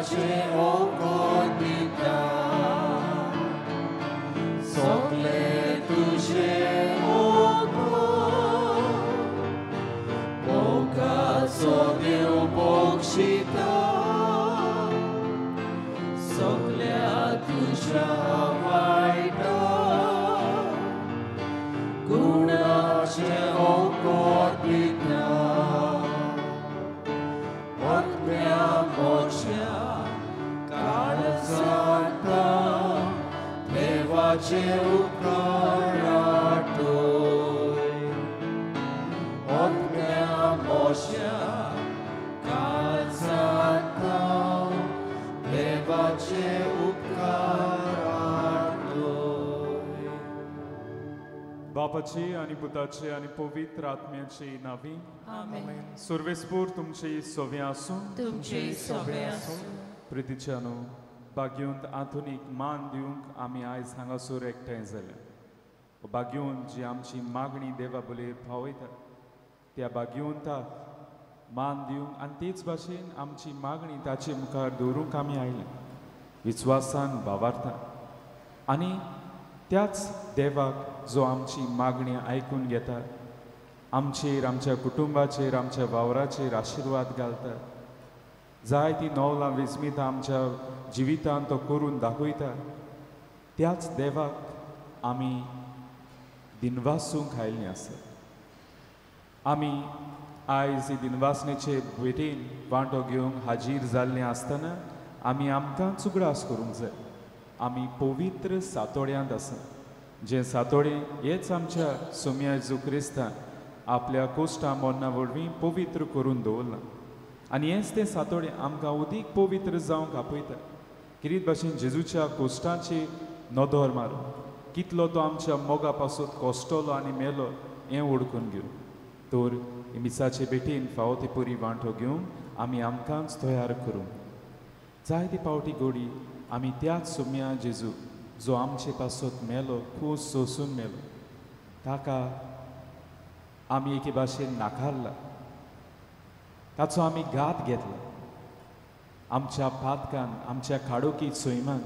गुणाचें वखद दिता सगळें तुजें वखद मोगाचो देव बक्षिता सगळ्या तुज्या वायटा गुणाचें वखद दिता आत्म्या म्हज्या काळजांत देवाचे उपकार आठय आत्म्या म्हज्या काळजांत देवाचे उपकार आठय. बापाची आनी पुताची आनी पवित्र आत्म्याची नावी. आमेन. सुर्वेस्पूर तुमची सोवे आसूं. तुमची सोवे आसूं. प्रितीच्यानो, बागेवंत आधुनीक मान दिवंक आमी आयज हांगासर एकठांय जाल्या. बागेवंत जी आमची मागणी देवा बोलयेर पावयता त्या बागेवंताक मान दिवंक आनी तेच भाशेन आमची मागणी ताचे मुखार दवरूंक आमी आयले विस्वासान भावार्थान आनी त्याच देवाक जो आमची मागणी आयकून घेता, आमचेर, आमच्या कुटुंबाचेर, आमच्या वावराचेर आशिर्वाद घालता, जायती नवलां विस्मितां आमच्या जिवितांत तो करून दाखयता, त्याच देवाक आमी दिनवासूंक आयिल्लीं आसात. आमी आयज ही दिनवासनेचे भेटेन वांटो घेवंक हाजीर जाल्लीं आसतना आमी आमकां उगडास करूंक जाय आमी पवित्र सातोड्यांत आसा, जें सातोडें हेच आमच्या सोम्या जेजू क्रिस्तान आपल्या कोश्टा मरणा वरवीं पवित्र करून दवरलां आनी हेंच तें सातोडें आमकां अदीक पवित्र जावंक आपयता. किरीत भाशेन जेजूच्या कोश्टाची नदर मारून कितलो तो आमच्या मोगा पासून कोश्टलो आनी मेलो हें वळखून घेवन तर मिसाचे भेटीन फावो ते परी वांटो घेवन आमी आमकांच तयार करूंक जायते पावटी गोडी आमी त्याच सोम्या जेजू जो आमचे पासत मेलो, खूब सोसून मेलो, ताका आमी एके भाशेन नाकारला, ताचो आमी घात घेतला आमच्या पातकान, आमच्या खाडोकी सैमान.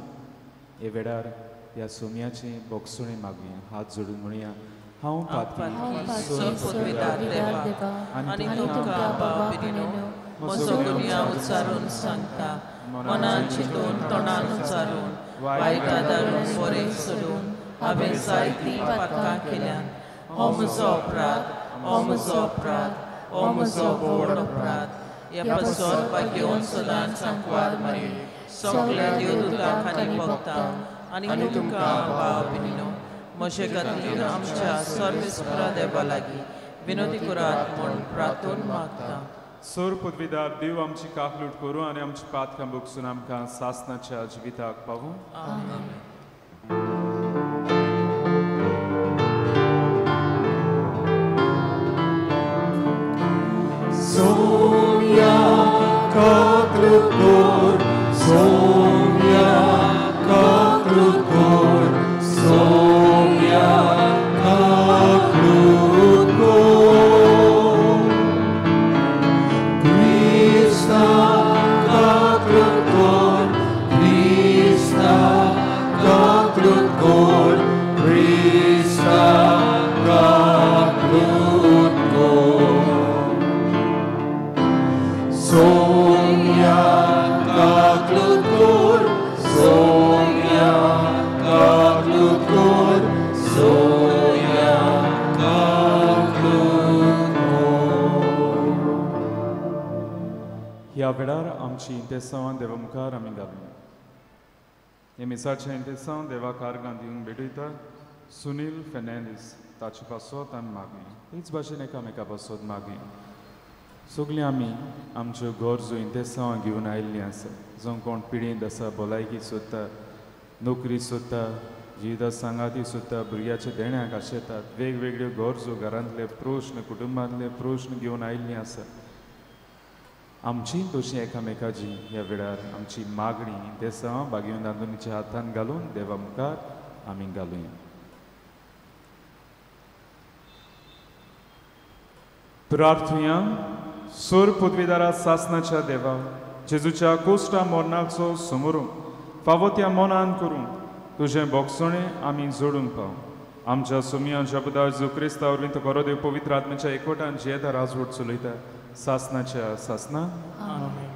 हे वेळार ह्या सोम्याचें बोगसुणें मागुया, हात जोडून म्हणया, हांव पातकी आनी तुमकां भाव भयणीनो म्हजो गुन्यांव उच्चारून सांगता, मनान चिंतून तोंडान उच्चारून वायट आदारून बरें सोडून हांवें जायतीं पातकां केल्यात. हो म्हजो अपराध, हो म्हजो अपराध, हो म्हजो व्हड अपराध. ह्या पासत भाग्योवन सदांच सांकवार मारी सगल्या देवदूतांक आनी भक्तांक आनी तुमकां भाव भयणीनो म्हजे खातीर आमच्या सर्वेस्परा देवा लागीं विनोदी करात म्हूण प्रार्थून मागता. सोर पदवीदार देव आमची काकलूट करूं आनी आमची पातकां भोगसून आमकां सासनाच्या जिविताक पावूं. आमेन. सोम्या काकलूट कर, सोम्या काकलूट कर, सोम्या काकलूट कर. क्रिस्ता काकलूट कर, क्रिस्ता काकलूट कर, क्रिस्ता काकलूट कर. सोम्या काकलूट कर, सोम्या काकलूट कर, सोम्या काकलूट कर. ह्या वेळार आमची इंतेसांवां देवा मुखार आमी घालुया. हे मिसाचें इंतेसांव देवा कारगां दिवंक भेटयता सुनील फेर्नांडीस ताचे पासत आमी मागुया. तेच भाशेन एकामेका पासत मागुया. सगळीं आमी आमच्यो गरजो इंतेसांवां घेवन आयिल्लीं आसा. जावं कोण पिडेंत आसा, भलायकी सोदता, नोकरी सोदता, जिविता सांगाती सोदता, भुरग्याच्या देण्याक आशेतात, वेगवेगळ्यो गरजो, घरांतले प्रश्न, कुटुंबांतले प्रश्न घेवन आयिल्लीं आसा. आमची तशी एकामेकाची ह्या वेळार आमची मागणी इंतेसांवां बागेवन आंतोनीच्या हातान घालून देवा मुखार आमी घालुया. प्रार्थुया. सोर पदवीदारा सासनाच्या देवा, जेजूच्या कोश्टा मरणाचो समोरून फावो त्या मनान करूंक तुजें बोगसणें आमी जोडूंक पाव. आमच्या सोमिया जबदार जो क्रिस्ता वरवीं तो खरो देव पवित्र आत्म्याच्या एकवटान जियेता राजवट चलयता सासनाच्या सासना. आमेन.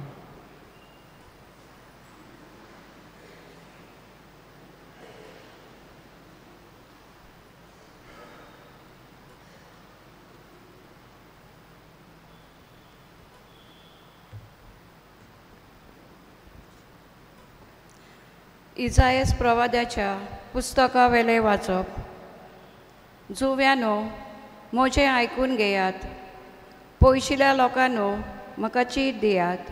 इजायस प्रवाद्याच्या पुस्तकावेलें वाचप. जुव्यानो म्हजें आयकून घेयात, पयशिल्या लोकांनो म्हाका चीत दियात.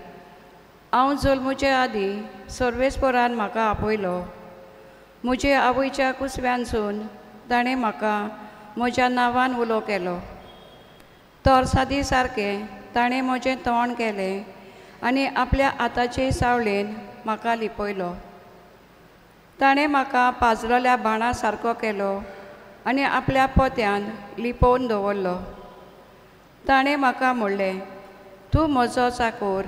हांव जल्मुचे आदीं सर्वेस्परान म्हाका आपयलो, म्हजे आवयच्या कुसव्यानसून ताणें म्हाका म्हज्या नांवान उलो केलो. तरसादी सारकें ताणें म्हजें तोंड केलें आनी आपल्या हाताचे सावळेन म्हाका लिपयलो. ताणें म्हाका पाजलेल्या बाणा सारको केलो आनी आपल्या पोत्यान लिपोवन दवरलो. ताणें म्हाका म्हणलें, तूं म्हजो चाकोर,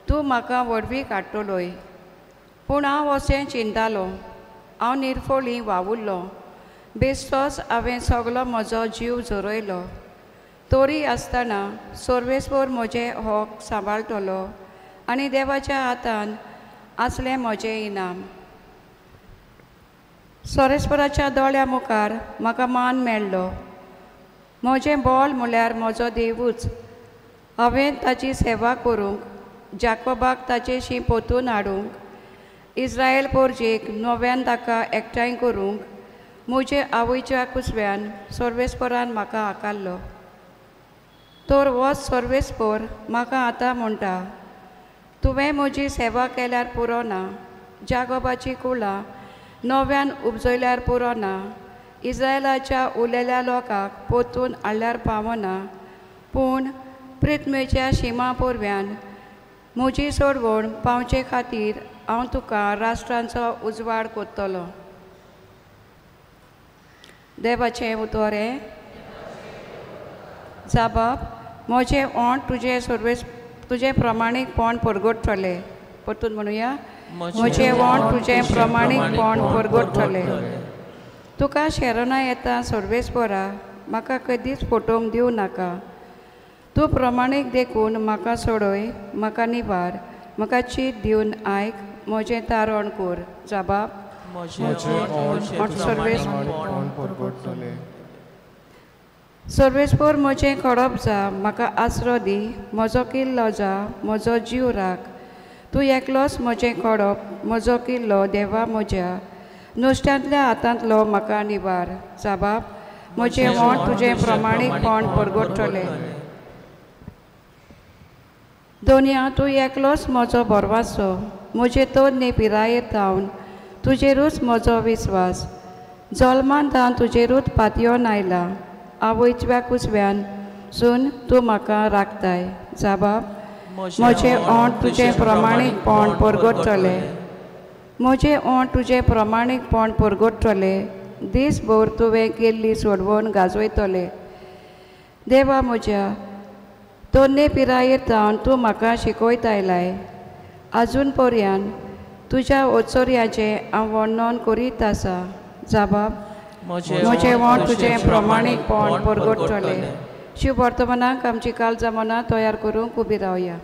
तूं म्हाका व्हडवीक हाडटलोय. पूण हांव अशें चिंतालो, हांव निर्फोळी वावुरलो, बेश्टोच हांवें सगलो म्हजो जीव झरयलो. तरी आसतना सर्वेस्पर म्हजें हक सांबाळटलो आनी देवाच्या हातान आसलें म्हजें इनाम. सोरेस्पराच्या दोळ्या मुखार म्हाका मान मेळ्ळो. म्हजें बोल म्हळ्यार म्हजो देवूच. हांवें ताची सेवा करूंक, जाकोबाक ताचेशी पोतून हाडूंक, इस्रायल पोरजेक नव्यान ताका एकठांय करूंक म्हजे आवयच्या कुसव्यान सर्वेस्परान म्हाका आकारलो. तर हो सर्वेस्पर म्हाका आतां म्हणटा, तुवें म्हजी सेवा केल्यार पुरो ना, जाकोबाची कुळां नव्यान उपजयल्यार पुरो ना, इस्रायलाच्या उरलेल्या लोकांक पोतून हाडल्यार पावना, पूण पृथ्वीच्या शिमा पोरव्यान म्हजी सोडवण पावचे खातीर हांव तुका राष्ट्रांचो उजवाड कोत्तलो. देवाचें उतर हें. जाबाब, म्हजें ओंठ तुजें सर्वेस तुजें प्रमाणीकपण परगटतलें. परतून म्हणुया, म्हजें ओंठ तुजें प्रमाणीकपण परगटतलें. तुका शरणां येता सर्वेस्परा, म्हाका कदीच फटोवंक दिवं नाका. तूं प्रमाणीक देखून म्हाका सोडय, म्हाका निवार, म्हाका चीत दिवन आयक, म्हजें तारण कर. जाबाब, सर्वेस्पर म्हजें खडप जा, म्हाका आसरो दी, म्हजो किल्लो जा, म्हजो जीव राख. तूं एकलोच म्हजें खडप, म्हजो किल्लो, देवा म्हज्या नुस्त्यांतल्या हातांतलो म्हाका निवार. जाबाब, म्हजें ओंठ तुजें प्रमाणीकपण परगटतलें. दोनया, तूं एकलोच म्हजो भरवासो, म्हजे तरणे पिरायेर थावन तुजेरूच म्हजो विस्वास. जल्मान थावन तुजेरूच पातयेवन आयला, आवयच्या कुसव्यान सून तूं म्हाका राखताय. जाबाब, म्हजें ओंठ तुजें प्रमाणीकपण परगटतलें. म्हजें ओंठ तुजें प्रमाणीकपण परगटतलें. दीसभर तुवें केल्ली सोडवण गाजयतलें. देवा म्हज्या, तरणे पिरायेर थावन तूं म्हाका शिकयत आयलाय, आजून पर्यान तुज्या ओचोर्याचें हांव वर्णन करीत आसा. जाबाब, म्हजें ओंठ तुजें प्रमाणीकपण परगटतलें. शिव वर्तमानाक आमची काळजां मनां तयार करूंक उबी रावया.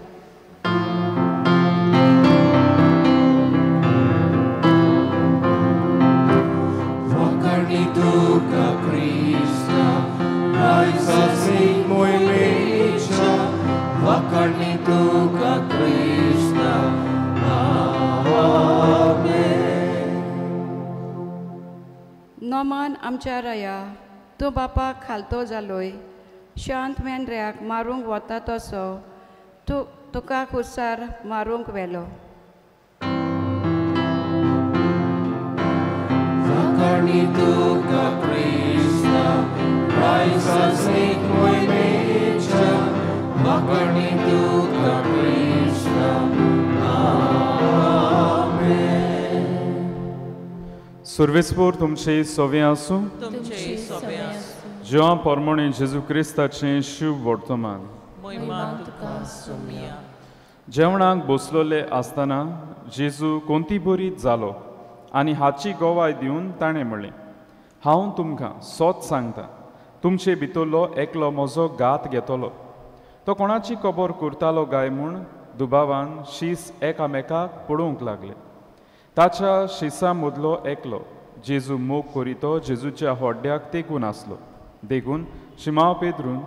नमान आमच्या राया, तूं बापाक खालतो जालोय, शांत मेंढऱ्याक मारूंक वता तसो तूं तुका खुसार मारूंक व्हेलो. सर्वेस्पर तुमचे सोवे आसूं. जेव्हा परमणे जेजू क्रिस्ताचें शुभ वर्तमान. जेवणाक बसलोले आसतना जेजू कोंती बरीत जालो आनी हाची गवाय दिवन ताणें म्हणलें, हांव तुमकां सोत सांगता, तुमचे भितरलो एकलो म्हजो घात घेतलो. तो कोणाची खबर करतालो काय म्हूण दुबावान शीस एकामेकाक पळोवंक लागले. ताच्या शिसा मदलो एकलो जेजू मोग करी तो जेजूच्या होड्ड्याक तेकून आसलो. देखून शिमांव पेद्रून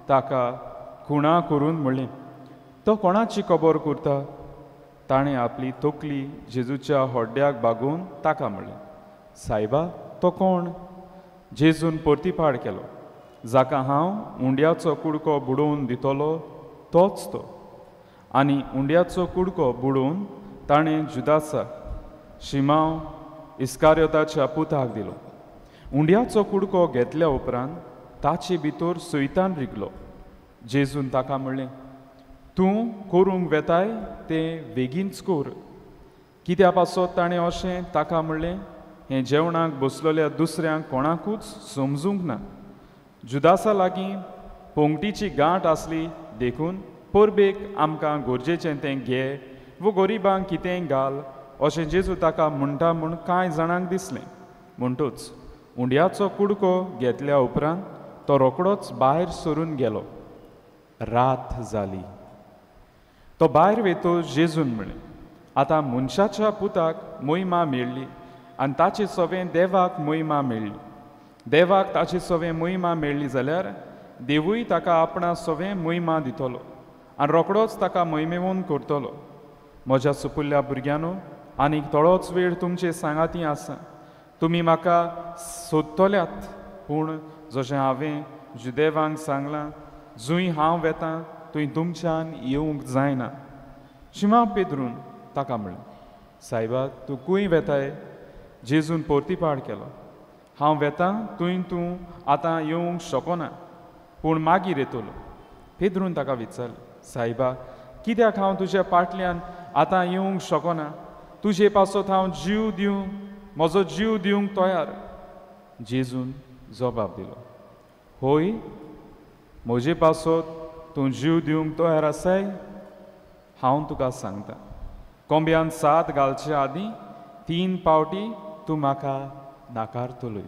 ताका खुणा करून म्हणलें, तो कोणाची खबर करता? ताणें आपली तकली जेजूच्या होड्ड्याक बागोवन ताका म्हणलें, सायबा, तो कोण? जेजून परतीपाड केलो, जाका हांव उंड्याचो कुडको बुडोवन दितलो तोच तो. आनी उंड्याचो कुडको बुडोवन ताणें जुदासाक, शिमांव इस्कारियोताच्या पुताक दिलो. उंड्याचो कुडको घेतल्या उपरांत ताचे भितर सैतान रिगलो. जेजून ताका म्हणलें, तूं करूंक वेताय तें बेगीनच कर. कित्या पासत ताणें अशें ताका म्हणलें हें जेवणाक बसलेल्या दुसऱ्यांक कोणाकूच समजूंक ना. जुदासा लागीं पोंगटीची गांठ आसली देखून परबेक आमकां गरजेचें तें घे वो गरिबांक कितेंय घाल अशें जेजू ताका म्हणटा म्हूण कांय जाणांक दिसलें. म्हणटूच उंड्याचो कुडको घेतल्या उपरांत तो रोकडोच भायर सरून गेलो. रात जाली. तो भायर वेतो जेजून म्हणलें, आतां मनशाच्या पुताक मोहिमा मेळ्ळी आनी ताचे सवें देवाक मोहिमा मेळ्ळी. देवाक ताचे सवें मोहिमा मेळ्ळी जाल्यार देवूय ताका आपणा सवें मोहिमा दितलो आनी रोकडोच ताका मोहिमेवन करतलो. म्हज्या सुपुल्ल्या भुरग्यांनो, आनीक थोडोच वेळ तुमचे सांगाती आसा. तुमी म्हाका सोदतल्यात, पूण जशें हांवें जुदेवांक सांगलां, जंय हांव वेतां थंय तुमच्यान येवंक जायना. शिमा पेद्रून ताका म्हणलें, सायबा, तूं खंय वेताय? जेजून परतीपाड केलो, हांव वेतां थंय तूं आतां येवंक शकना, पूण मागीर येतलो. पेद्रून ताका विचारलें, सायबा, कित्याक हांव तुज्या पाटल्यान आतां येवंक शकना? तुजे पासत हांव जीव दिवंक, म्हजो जीव दिवंक तयार. जेजून जबाब दिलो, होय, म्हजे पासत तूं जीव दिवंक तयार आसाय? हांव तुका सांगता, कोंब्यान साद घालचे आदीं 3 पावटी तूं म्हाका नाकारतलोय.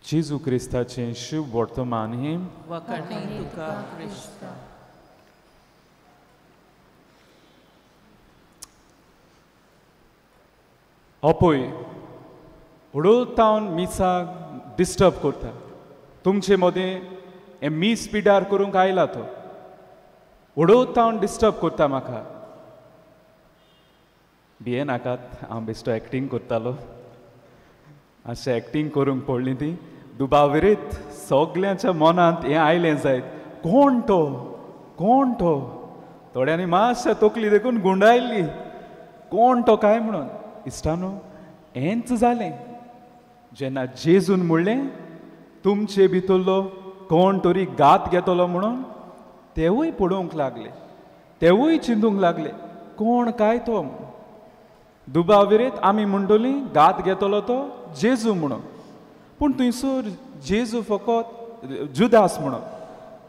जेजू क्रिस्ताचें शिव वर्तमान हें. वखाणी तुका क्रिस्ता. अपय उडोवतावन मिसाक डिस्टर्ब करता. तुमचे मदें हें मीस पिडार करूंक आयला तो उडोवतावन डिस्टर्ब करता म्हाका. भिये नाकात, हांव बेश्टो एक्टींग करतालो. अशें एक्टींग करूंक पडली ती दुबावरीत सगल्यांच्या मनांत हें आयलें जायत, कोण तो, कोण तो? थोड्यांनी मातशें तकली देखून गुंडायल्ली, कोण तो काय म्हणून. इश्टानो, हेंच जालें जेन्ना जेजून म्हणलें तुमचे भितरलो कोण तरी घात घेतलो म्हणून, तेवूय पळोवंक लागले, तेवूय चिंतूंक लागले कोण काय तो. दुबाविरेत आमी म्हणटली घात घेतलो तो जेजू म्हणून, पूण थंयसर जेजू फकत जुदास म्हणून,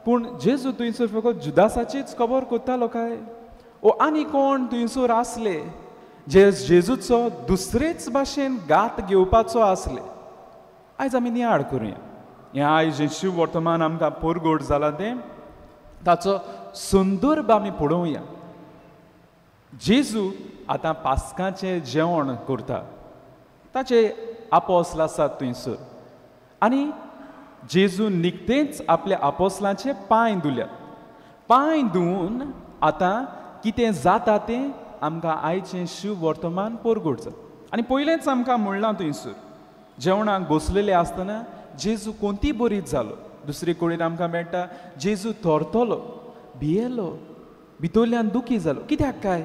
पूण जेजू थंयसर फकत जुदासाचीच खबर करतालो काय? ओ आनी कोण थंयसर आसले जे जेजूचो दुसरेच भाशेन घात घेवपाचो आसले? आयज आमी नियाळ करुया. हें आयज जें शिव वर्तमान आमकां परगोड जालां तें ताचो संदर्भ आमी पळोवया. जेजू आतां पास्काचें जेवण करता, ताचे आपोसल आसात थंयसर आनी जेजू निकतेंच आपल्या आपोसलांचे पांय धुल्यात. पांय धुवन आतां कितें जाता तें आमकां आयचें शिव वर्तमान परगट जाता. आनी पयलेंच आमकां म्हणलां थंयसर जेवणाक बसलेले आसतना जेजू कोणती बरीच जालो. दुसरे कडेन आमकां मेळटा जेजू थरतलो, भियेलो, भितरल्यान दुखी जालो. कित्याक काय?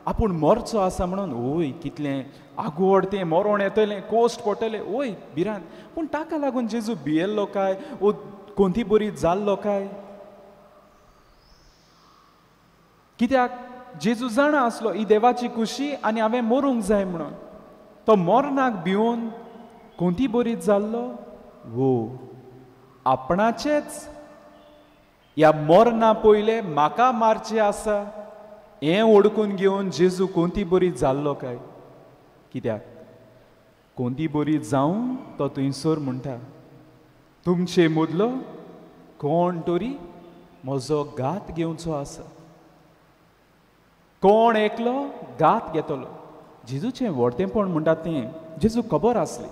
आपूण मरचो आसा म्हणून. ओय कितलें आगोड तें, मरोण येतलें, कोश्ट पडटलें, ओय भिरांत. पूण ताका लागून जेजू भियेल्लो काय ओ कोणती बरी जाल्लो काय? कित्याक जेजू जाणा आसलो ही देवाची खुशी आनी हांवें मरूंक जाय म्हणून. तो मरणाक भिवन कोणती बरी जाल्लो वो आपणाचेच ह्या मरणा पयले म्हाका मारचें आसा हें ओडकून घेवन जेजू कोंती बरी जाल्लो काय? कित्याक कोंती बरी जावन तो थंयसर म्हणटा, तुमचे मदलो कोण तरी म्हजो घात घेवचो आसा, कोण एकलो घात घेतलो. जेजूचें व्हडतेंपण म्हणटा तें जेजू खबर आसली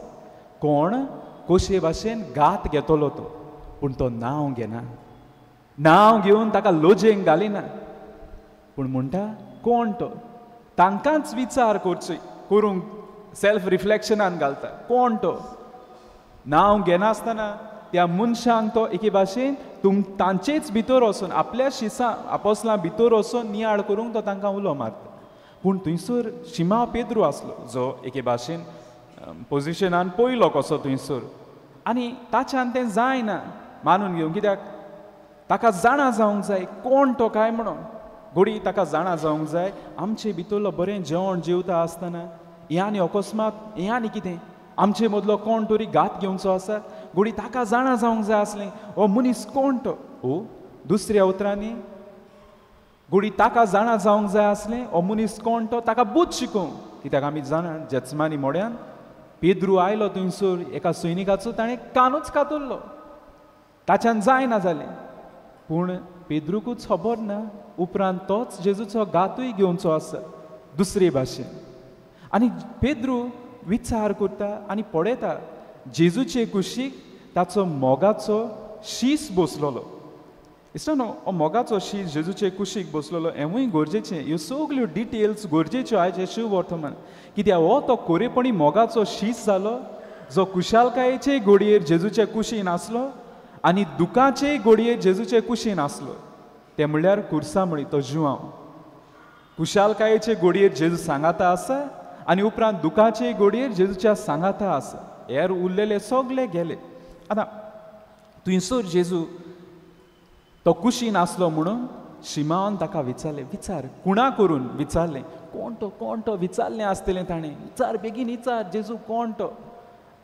कोण कशे भाशेन घात घेतलो तो, पूण तो नांव घेना, नांव घेवन ताका लजेंक घालिना, पूण म्हणटा कोण तो, तांकांच विचार करचे करूंक सेल्फ रिफ्लेक्शनान घालता कोण तो. नांव घेनासतना त्या मनशांक तो एके भाशेन तांचेच भितर वचून आपल्या शिसां आपोसलां भितर वचून नियाळ करूंक तो तांकां उलो मारता. पूण थंयसर शिमा पेद्रू आसलो जो एके भाशेन पोजिशनान पयलो कसो थंयसर, आनी ताच्यान तें जायना मानून घेवंक, कित्याक ताका जाणा जावंक जाय कोण तो काय म्हणून. घोडी ताका जाणा जावंक जाय आमचे भितरलो बरें जेवण जेवता आसतना हें आनी अकस्मात हें आनी कितें आमचे मदलो कोण तरी घात घेवचो आसा. घोडी ताका जाणा जावंक जाय आसलें हो मनीस कोण तो. ओ दुसऱ्या उतरांनी घोडी ताका जाणा जावंक जाय आसलें हो मनीस कोण तो, ताका बूद शिकोवंक. कित्याक आमी जाणा जेत्समानी मोड्यान पेद्रू आयलो थंयसर एका सैनिकाचो ताणें कानूच कातरलो, ताच्यान जायना जालें. पूण पेद्रूकूच खबर ना उपरांत तोच जेजूचो घातूय घेवचो आसा दुसरे भाशेन. आनी पेद्रू विचार करता आनी पळयता जेजूचे कुशीक ताचो मोगाचो शीस बसलेलो. इश्टानो, हो मोगाचो शीस जेजूचे कुशीक बसलेलो हेंवूय गरजेचें. ह्यो सगल्यो डिटेल्स गरजेच्यो आयचे शिववर्तमान, कित्याक हो तो कोरेपणी मोगाचो शीस जालो जो खुशालकायेचे गोडयेर जेजूचे कुशीन आसलो आनी दुखाचे गोडयेर जेजूचे कुशीन आसलो. तें म्हणल्यार कुर्सा म्हळी तो जुआंव खुशालकायेचे गोडयेर जेजू सांगाता आसा आनी उपरांत दुखाचे गोडयेर जेजूच्या सांगाता आसा, हेर उरलेले सगले गेले. आतां थंयसर जेजू तो कुशीन आसलो म्हणून शिमावन ताका विचारलें, विचार कुणा करून विचारलें कोण तो, कोण तो विचारलें आसतलें ताणें, विचार बेगीन विचार जेजू कोण तो.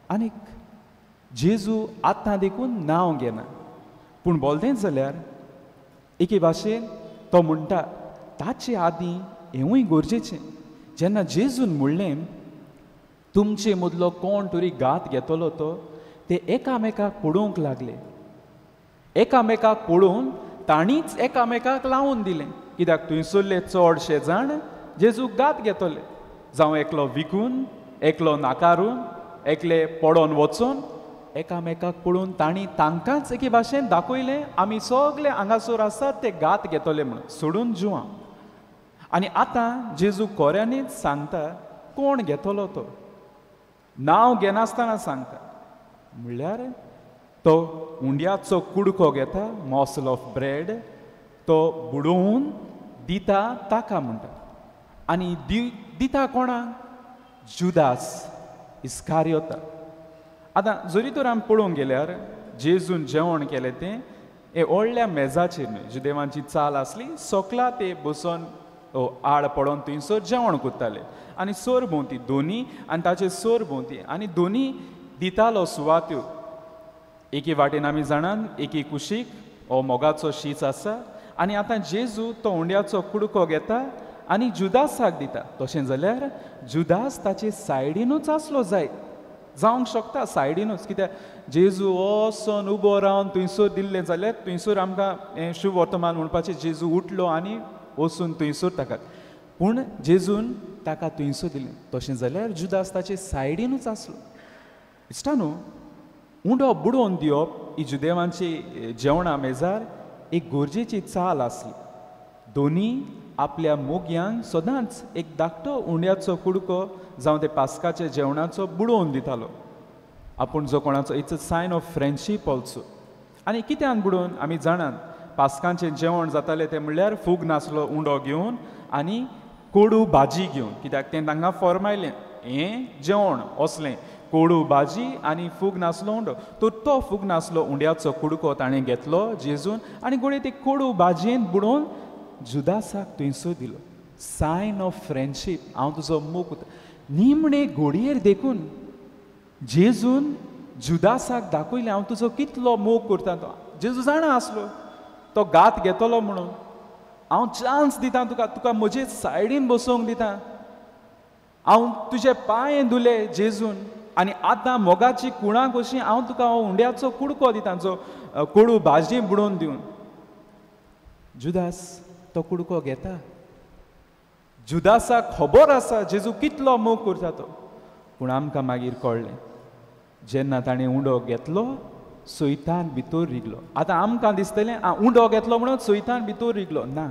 आनीक जेजू आतां देखून नांव घेना, पूण बोलतेंच जाल्यार एके भाशेन तो म्हणटा ताचे आदीं हेंवूय गरजेचें. जेन्ना जेजून म्हणलें तुमचे मदलो कोण तरी घात घेतलो तो, ते एकामेकाक पळोवंक लागले. एकामेकाक पळोवन तांणीच एकामेकाक लावन दिलें, कित्याक थंयसरले चडशे जाण जेजूक घात घेतले, जावं एकलो विकून, एकलो नाकारून, एकले पडोन वचून. एकामेकाक पळोवन तांणी तांकांच एके भाशेन दाखयलें आमी सगले हांगासर आसात ते घात घेतले म्हणून, सोडून जुआंव. आनी आतां जेजू कोऱ्यांनीच सांगता कोण घेतलो तो, नांव घेनासतना सांगता. म्हणल्यार तो उंड्याचो कुडको घेता, मॉसल ऑफ ब्रेड, तो बुडोवन दिता ताका म्हणटा. आनी दिता कोणाक? जुदास इस्कारियोता. आतां जरी तर आमी पळोवंक गेल्यार जेजून जेवण केलें तें हे व्हडल्या मेजाचेर न्हय, जुदेवांची चाल आसली सकला ते बसोन आड पडोन थंयसर जेवण करताले आनी सोर भोंवती दोनी आनी ताचे सोर भोंवती आनी दोनी दितालो सुवात्यो. एके वाटेन आमी जाणान एके कुशीक हो मोगाचो शीस आसा आनी आतां जेजू तो उंड्याचो कुडको घेता आनी जुदासाक दिता. तशें जाल्यार जुदास ताचे सायडीनूच आसलो जायत, जावंक शकता सायडीनूच, कित्याक जेजू वचोन उबो रावन थंयसर दिल्लें जाल्यार थंयसर आमकां हें शुभ वर्तमान म्हणपाचें जेजू उठलो आनी वचून थंयसर ताका, पूण जेजून ताका थंयसर दिलें. तशें जाल्यार जुदास ताचे सायडीनूच आसलो. इश्टानो, उंडो बुडोवन दिवप ही जुदेवांची जेवणा मेजार एक गरजेची चाल आसली. दोनी आपल्या मोग्यांक सदांच एक धाकटो उंड्याचो कुडको जावं ते पास्काच्या जेवणाचो बुडोवन दितालो आपूण जो कोणाचो. It's a sign of friendship also. आनी कित्यान बुडोवन आमी जाणात पास्कांचें जेवण जातालें तें म्हणल्यार फूग नासलो उंडो घेवन आनी कोडू भाजी घेवन, कित्याक तें तांकां फॉर्मायलें हें जेवण असलें कोडू भाजी आनी फूग नासलो उंडो. तर तो फूग नासलो उंड्याचो कुडको ताणें घेतलो जेजून आनी गोडये ते कोडू भाजयेन बुडोवन जुदासाक थंयसर दिलो. सायन ऑफ फ्रेंडशीप, हांव तुजो मोग. निमणे घोडयेर देखून जेजून जुदासाक दाखयलें हांव तुजो कितलो मोग करता तो. जेजू जाणा आसलो तो घात घेतलो म्हणून. हांव चान्स दिता तुका, तुका म्हजे सायडीन बसोवंक दिता. हांव तुजे पांय धुले जेजून आनी आतां मोगाची कुणां कशी हांव तुका हो उंड्याचो कुडको दिता, जो कोडू भाजी बुडोवन दिवन. जुदास तो कुडको घेता. जुदासाक खबर आसा जेजू कितलो मोग करता तो. पूण आमकां मागीर कळ्ळें जेन्ना ताणें उंडो घेतलो सैतान भितर रिगलो. आतां आमकां दिसतलें आं उंडो घेतलो म्हणून सैतान भितर रिगलो. ना,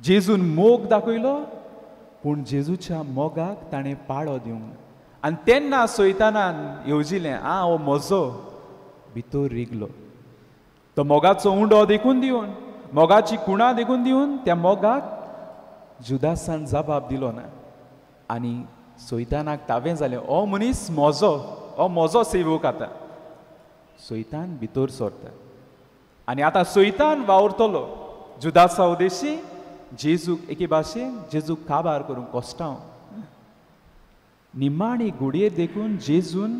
जेजून मोग दाखयलो पूण जेजूच्या मोगाक ताणें पाळो दिवंक ना. आनी तेन्ना सैतानान येवजिलें आं हो म्हजो भितर रिगलो. तो मोगाचो उंडो देखून दिवन, मोगाची कुणां देखून दिवन त्या मोगाक जुदासान जबाब दिलो ना. आनी सैतानाक तावें जालें हो मनीस म्हजो, हो म्हजो सेवक. आतां सैतान भितर सरता आनी आतां सैतान वावुरतलो जुदासा उदेशी जेजूक एके भाशेन जेजूक काबार करूंक कोस्टांव. निमाणी घुडयेर देखून जेजून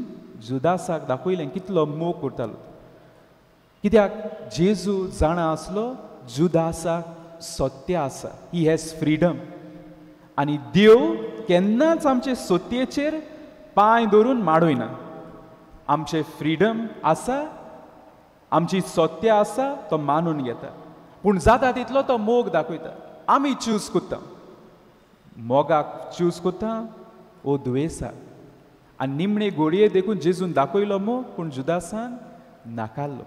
जुदासाक दाखयलें कितलो मोग करतालो. कित्याक जेजू जाणा आसलो जुदासाक सत्य आसा, he has freedom. आनी देव केन्नाच आमचे सत्येचेर पांय धरून माडयना. आमचें फ्रिडम आसा, आमची सत्य आसा, तो मानून घेता. पूण जाता तितलो तो मोग दाखयता. आमी चूज करता, मोगाक चूज करता ओ दुयेंसाक. आनी निमणे घोडये देखून जेजून दाखयलो मोग, पूण जुदासान नाकारलो.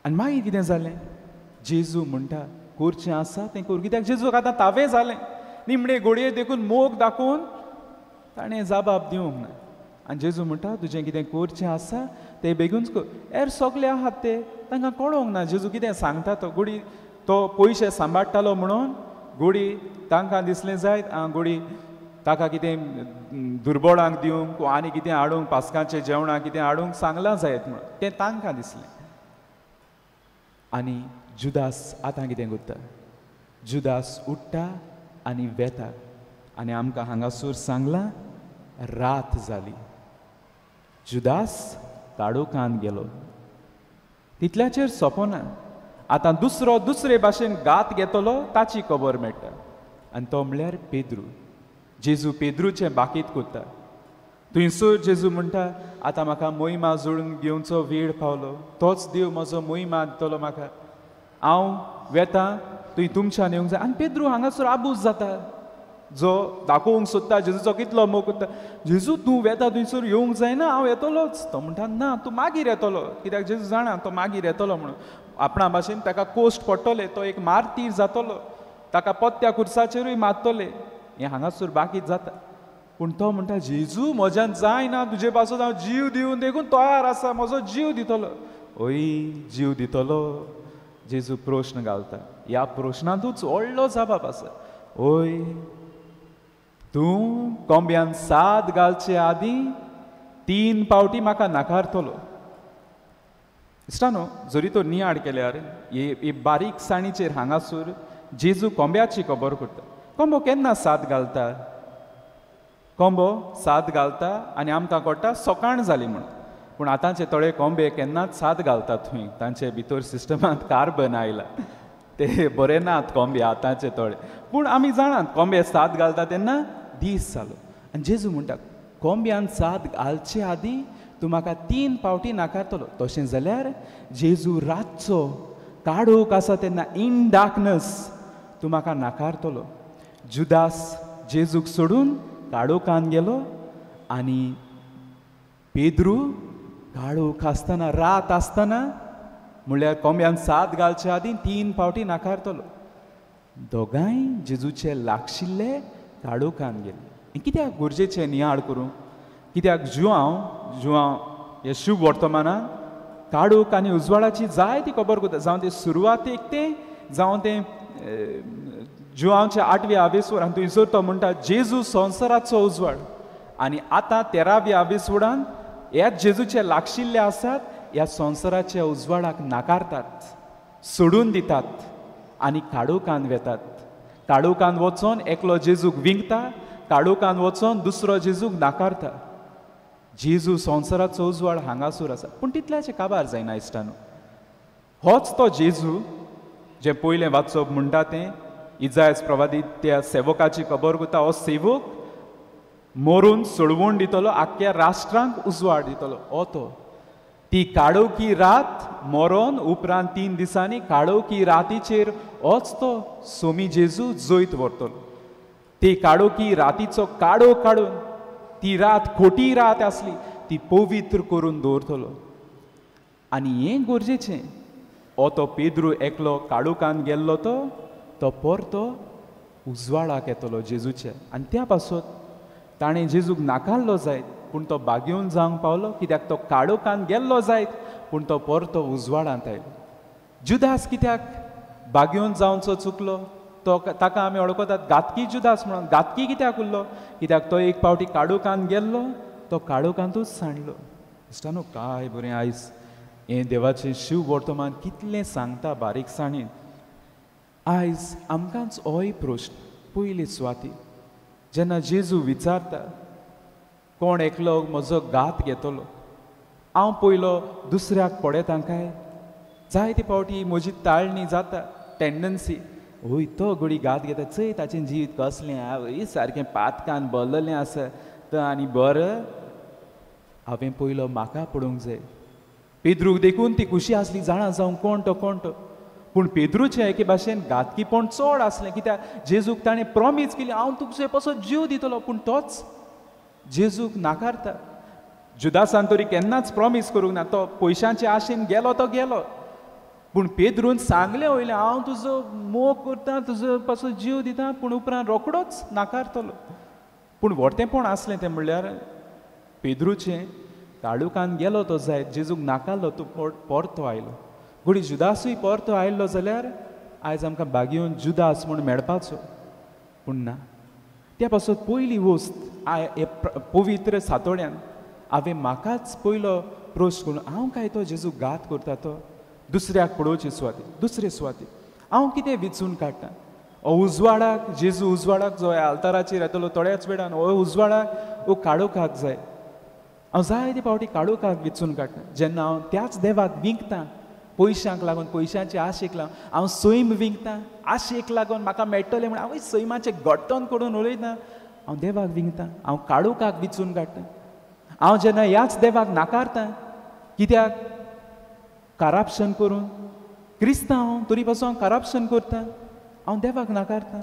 आनी मागीर कितें जालें, जेजू म्हणटा करचें आसा तें कर. कित्याक जेजूक आतां तावें जालें. निमणे घोडये देखून मोग दाखोवन ताणें जबाब दिवंक ना. आनी जेजू म्हणटा तुजें कितें करचें आसा तें बेगीनच कर. हेर सगळे आहात ते तांकां कळोंक ना जेजू कितें सांगता तो. गोडी तो पयशे सांबाळटालो म्हणून गोडी तांकां दिसलें जायत आं गोडी ताका कितें दुर्बळांक दिवंक आनी कितें हाडूंक, पास्कांचें जेवणां कितें हाडूंक सांगलां जायत म्हणून तें तांकां दिसलें. आनी जुदास आतां कितें करता, जुदास उठ्ठा आनी वेता. आनी आमकां हांगासर सांगलां रात जाली, जुदास काळोखांत गेलो. तितल्याचेर सोंपना, आतां दुसरो दुसरे भाशेन घात घेतलो ताची खबर मेळटा. आनी तो म्हणल्यार पेद्रू. जेजू पेद्रूचें बाकीत करता. थंयसर जेजू म्हणटा आतां म्हाका मोहिमा जोडून घेवचो वेळ पावलो, तोच देव म्हजो मोहिमा दितलो म्हाका, हांव वेता तुवें तुमच्यान येवंक जाय. आनी पेद्रू हांगासर आबूज जाता, जो दाखोवंक सोदता जेजूचो कितलो मोग करता. जेजू तूं वेता थंयसर येवंक जायना, हांव येतलोच. तो म्हणटा ना तूं मागीर येतलो. कित्याक जेजू जाणा तो मागीर येतलो म्हणून. आपणा भाशेन ताका कोश्ट पडटले, तो एक मार्तीर जातलो, ताका पत्त्या कुर्साचेरूय मारतले. हें हांगासर बाकीत जाता. पूण तो म्हणटा जेजू म्हज्यान जायना, तुजे पासून हांव जीव दिवन देखून तयार आसा, म्हजो जीव दितलो. ओय जीव दितलो? जेजू प्रश्न घालता. ह्या प्रश्नांतूच व्हडलो जबाब आसा. ओय तूं कोंब्यान साद घालचे आदीं 3 पावटी म्हाका नाकारतलो. इश्टानो, जरी तो नियाळ केल्यार हे बारीकसाणीचेर हांगासर जेजू कोंब्याची खबर करता. कोंबो केन्ना साद घालता? कोंबो साद घालता आनी आमकां कळटा सकाळ जाली म्हणून. पूण आतांचे थोडे कोंबे केन्नाच साद घालतात थंय, तांचे भितर सिस्टमांत कार्बन आयला, ते बरे नात कोंबे आतांचे थोडे. पूण आमी जाणात कोंबे साद घालता तेन्ना दीस जालो. आनी जेजू म्हणटा कोंब्यान साद घालचे आदीं तूं म्हाका 3 पावटी नाकारतलो. तशें जाल्यार जेजू रातचो काळोख आसा तेन्ना इन डार्कनस तूं म्हाका नाकारतलो. जुदास जेजूक सोडून काळोखान गेलो आनी पेद्रू काळोख आसतना, रात आसतना, म्हणल्यार कोंब्यान साद घालचे आदीं 3 पावटी नाकारतलो. दोगांय जेजूचे लागशिल्ले काळोखान गेले. कित्याक गरजेचें नियाळ करूंक? कित्याक जुआंव हे शुभ वर्तमानान काळोख आनी उजवाडाची जायती खबर करता. जावं तें सुरवातेक तें, जावं तें जुआंवच्या 8व्या आवेसवर. आनी थंयसर तो म्हणटा जेजू संवसाराचो उजवाड. आनी आतां 13व्या आवेसवडान ह्या जेजूचे लागशिल्ले आसात ह्या संवसाराच्या उजवाडाक नाकारतात, सोडून दितात आनी काळोखान वेतात. काळोखान वचोन एकलो जेजूक विंकता, काळोखान वचोन दुसरो जेजूक नाकारता. जेजू संवसाराचो उजवाड हांगासर आसा. पूण तितल्याचें काबार जायना इश्टानो. होच तो जेजू जें पयलें वाचप म्हणटा तें इजायस प्रवादी त्या सेवकाची खबर करता. हो सेवक मरून सोडवण दितलो, आख्ख्या राष्ट्रांक उजवाड दितलो. हो तो ती काळोखी रात मरोन उपरांत 3 दिसांनी काळोखी रातीचेर होच तो सोमी जेजू जैत व्हरतलो. ती काळोखी रातीचो काळो काडून ती रात खोटी रात आसली ती पवित्र करून दवरतलो. आनी हें गरजेचें, हो तो पेद्रू एकलो काळोखान गेल्लो तो परतो उजवाडाक येतलो जेजूचे. आनी त्या पासत ताणें जेजूक नाकारलो जायत पूण तो बागेवन जावंक पावलो, कित्याक तो काळोखान गेल्लो जायत पूण तो परतो उजवाडांत आयलो. जुदास कित्याक बागेवन जावचो चुकलो? तो ताका आमी वळखतात घातकी जुदास म्हणून. घातकी कित्याक उरलो? कित्याक तो एक पावटी काळोखान गेल्लो, तो काळोखांतूच सांडलो. इश्टानो, काय बरें आयज हें देवाचें शिव वर्तमान कितलें सांगता बारीकसाणेन. आयज आमकांच होय प्रश्न पयली सुवाती जेन्ना जेजू विचारता कोण एकलो म्हजो घात घेतलो, हांव पयलो दुसऱ्याक पळयता काय? जायते फावटी म्हजी ताळणी जाता, टेंडन्सी, हय तो घोडी घात घेता, चय ताचें जिवीत कसलें आवय सारकें पातकान भरलेलें आसा तो आनी बरें. हांवें पयलो म्हाका पळोवंक जाय. पेद्रूक देखून ती खुशी आसली, जाणा जावं कोण तो कोण तो. पूण पेद्रूचें एके भाशेन घातकीपण चड आसलें, कित्याक जेजूक ताणें प्रॉमीस केली हांव तुजे पासून जीव दितलो, पूण तोच जेजूक नाकारता. जुदासान तरी केन्नाच प्रॉमीस करूंक ना, तो पयशांचे आशेन गेलो तो गेलो. पूण पेद्रून सांगलें वयलें हांव तुजो मोग करता, तुजो पासून जीव दिता, पूण उपरांत रोकडोच नाकारतलो. पूण व्हडतेंपण आसलें तें म्हणल्यार पेद्रूचें काळोखान गेलो तो जायत, जेजूक नाकारलो, तो परतो आयलो. घोडी जुदासूय परतो आयलो जाल्यार आयज आमकां बागेवन जुदास म्हूण मेळपाचो, पूण ना. त्या पासत पयली वस्त पवित्र सातोड्यान हांवें म्हाकाच पयलो प्रश्न करून हांव काय तो जेजू घात करता तो दुसऱ्याक पळोवचे सुवाती, दुसरे सुवाती हांव कितें विचून काडटा? उजवाडाक जेजू उजवाडाक जो आल्ताराचेर येतलो थोड्याच वेळान, हो उजवाडाक हो काळोखाक जाय. हांव जायते फावटी काळोखाक विचून काडटा जेन्ना हांव त्याच देवाक विंकता पयशांक लागून, पयशांचे आशेक लागून हांव सैम विंकता, आशेक लागून म्हाका मेळटलें म्हण हांव सैमाचें घट्टण करून उलयता, हांव देवाक विंकता, हांव काळोखाक विचून काडटा. हांव जेन्ना ह्याच देवाक नाकारता कित्याक करप्शन करून, क्रिस्तांव तरी पासून हांव करप्शन करता, हांव देवाक नाकारता.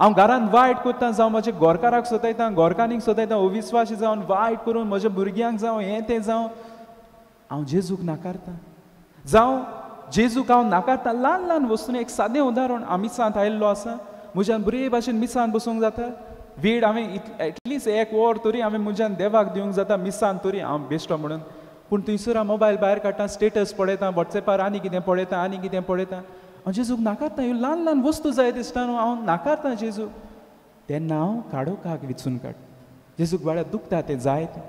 हांव घरांत वायट करता, जावं म्हज्या गोरकाराक सतायता, गोरकान्नीक सतायता, अविस्वासी जावन वायट करून म्हज्या भुरग्यांक जावं हें तें जावं, हांव जेजूक नाकारता. जावं जेजूक हांव नाकारता ल्हान ल्हान वस्तूंनी. एक सादें उदाहरण, हांव मिसांत आयिल्लो आसा, म्हज्यान बरे भाशेन मिसांत बसूंक जाता, वेळ हांवें एटलिस्ट 1 वर तरी हांवें म्हज्यान देवाक दिवंक जाता मिसांत तरी हांव बेश्टो म्हणून. पूण थंयसर हांव मोबायल भायर काडटा, स्टेटस पळयता, वॉट्सएपार आनी कितें पळयता, आनी कितें पळयता, हांव जेजूक नाकारता. ह्यो ल्हान ल्हान वस्तू जाय दिसता न्हू, हांव नाकारता जेजूक. तेन्ना हांव काळोखाक विचून काडटा. जेजूक बाळ्या दुखता तें जाय तें,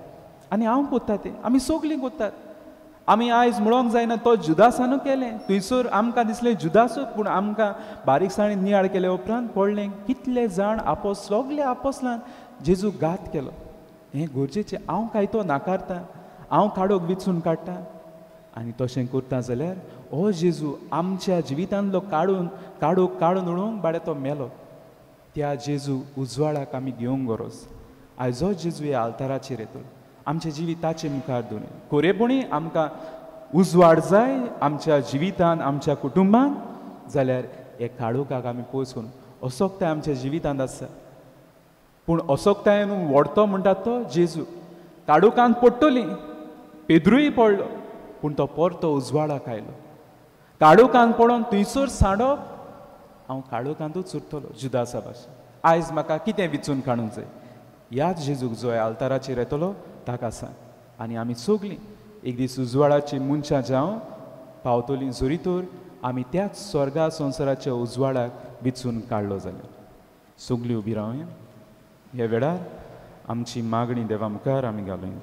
आनी हांव कोत्ता तें, आमी सगलीं कोत्तात. आमी आयज म्हणोंक जायना तो जुदासानू केलें, थंयसर आमकां दिसलें जुदासूच, पूण आमकां बारीकसाणेन नियाळ केले उपरांत पडलें कितले जाण आपोस, सगले आपोसलान जेजूक घात केलो. हें गरजेचें. हांव काय तो नाकारता, हांव काळोख विचून काडटा. आनी तशें करता जाल्यार हो जेजू आमच्या जिवितांतलो काडून काळोख काडून उडोवंक बाड्या तो मेलो. त्या जेजू उजवाडाक आमी घेवंक गरज. आयज हो जेजू ह्या आल्ताराचेर येतलो, आमच्या जिविताचे मुखार दवरून खरेपणी आमकां उजवाड जाय आमच्या जिवितान, आमच्या कुटुंबान, जाल्यार हे काळोखाक आमी पयस करून असोकताय आमच्या जिवितांत आसा. पूण असोकतायेन व्हडतो म्हणटात तो जेजू. काळोखांत पडटली, पेद्रूय पडलो, पूण तो परतो उजवाडाक आयलो. काळोखांत पडोन थंयसर सांडप, हांव काळोखांतूच उरतलो जुदासा भाशेन. आयज म्हाका कितें विचून काडूंक जाय? ह्याच जेजूक जो आल्ताराचेर येतलो ताका सांग. आनी आमी सगलीं एक दीस उजवाडाची मनशां जावं पावतलीं जरी तर आमी त्याच स्वर्गा संवसाराच्या उजवाडाक विचून काडलो जाल्यार. सगलीं उबी रावया. ह्या वेळार आमची मागणी देवा मुखार आमी घालुया.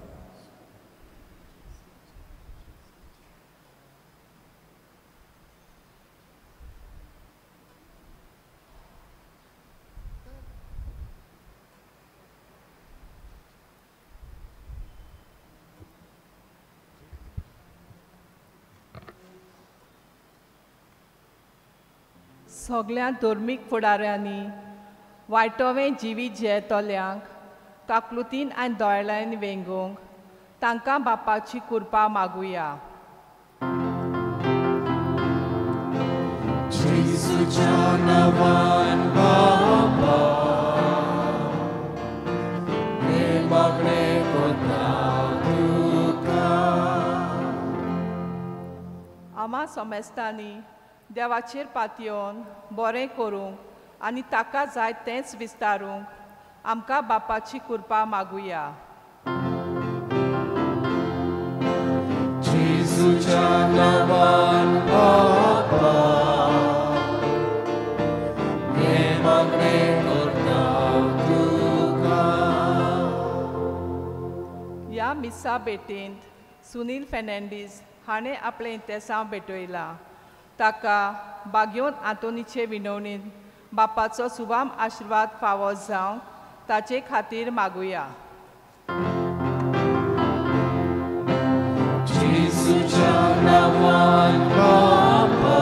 सगळ्या धर्मीक फुडाऱ्यांनी वायटोवें जिवीत जियेतल्यांक काकलुतीन आनी दोळ्यान वेंगोवंक तांकां बापाची कृपा मागुया. जेजूच्या नांवान बापा हें मागणें करता तुका. आमा समेस्तांनी देवाचेर पातयेवन बरें करूंक आनी ताका जाय तेंच विस्तारूंक आमकां बापाची कृपा मागुया. जेजूच्या नांवान बापा हें मागणें करता तुका. ह्या मिसा भेटेंत सुनील फेर्नांडीस हाणें आपलें इंतेसांव भेटयलां. ताका बागयोन आंतोनीचे विनवणीन बापाचो सुभाम आशिर्वाद फावो जावंक ताचे खातीर मागुया. जेजूच्या नांवान बापा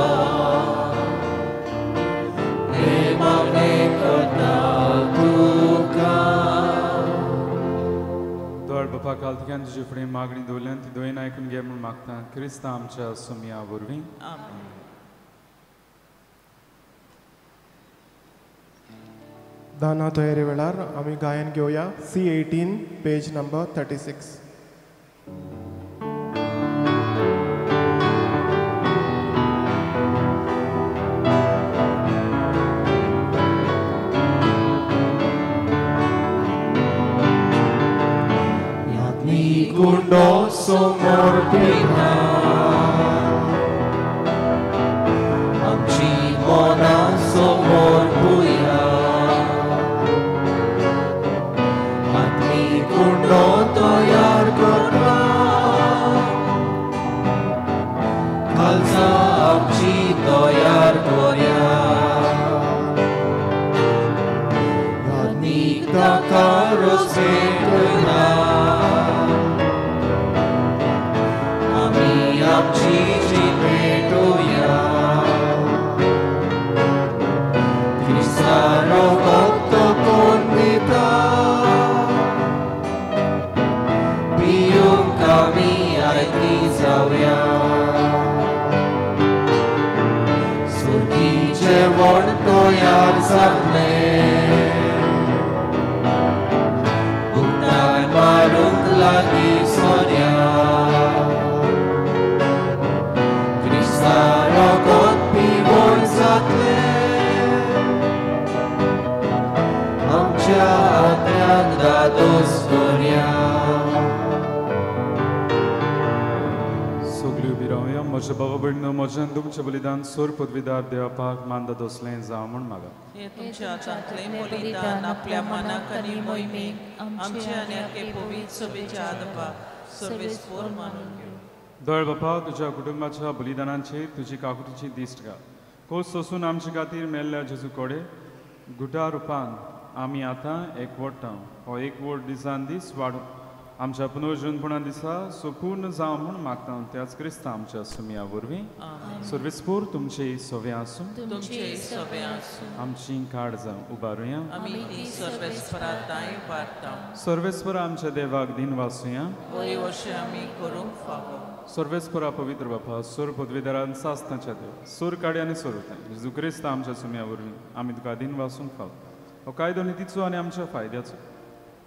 हें मागणें करता तुका. दोळ बापा कालतिकान तुजे फुडें मागणी दवरल्यान ती दोन आयकून घे म्हूण मागता क्रिस्ता आमच्या सोमया वरवीं. दाना तयारी वेळार आमी गायन घेवया C18 page number 36. गुंडो समोर पिता आमची मना समोर पुया आत्मी गुंडो तयार करता खालसा आमची तयार करया आत्मीक ताका रस्ते करता आमची जी भेटोया क्रिस्ता रगत कोण दिता पिवंक आमी आयती जावया सुर्गी जेवण तयार जातलें उक्तान मारूंक लागीं सोऱ्या रगत पिवण जातलें आमच्या आत्म्याक दादोस करया. सगळी उबी रावया. म्हज्या बाबा भयणीनो म्हज्यान तुमचें बलिदान सोर पदवीदार देवापाक मान दादोसलें जावं म्हूण मागा. हे तुमच्या हातांतलें बलिदान आपल्या मनाक आनी मोहिमेक आमचे आनी आखे पवित्र सभेच्या आदपाक सर्वेस्पोर मानून घेवं. दोळ बापा तुज्या कुटुंबाच्या बलिदानाचेर तुजी काकुटीची दिश्ट घाल. कोस सोसून आमचे खातीर मेल्ल्या जेजू कोडे गुटा रुपान आमी आतां एकवटता. हो एकवट दिसान दीस वाडूं आमच्या पुनर्जनपणा दिसा सुपूर्ण जावं म्हूण मागता त्याच क्रिस्ता आमच्या सुमया वरवीं. सर्वेस्पोर तुमचे सवे आसूं. आमची काड जावं उबारुया. सर्वेस्पर आमच्या देवाक दिन वासुया. सर्वेस्परा पवित्र बापा सोर पदवीदारान सासनाच्या देव सोर काडी आनी सोर उताय जेजू क्रिस्ता आमच्या सुमया वरवीं आमी तुका दिन वासूंक फाव. हो कायदो नितीचो आनी आमच्या फायद्याचो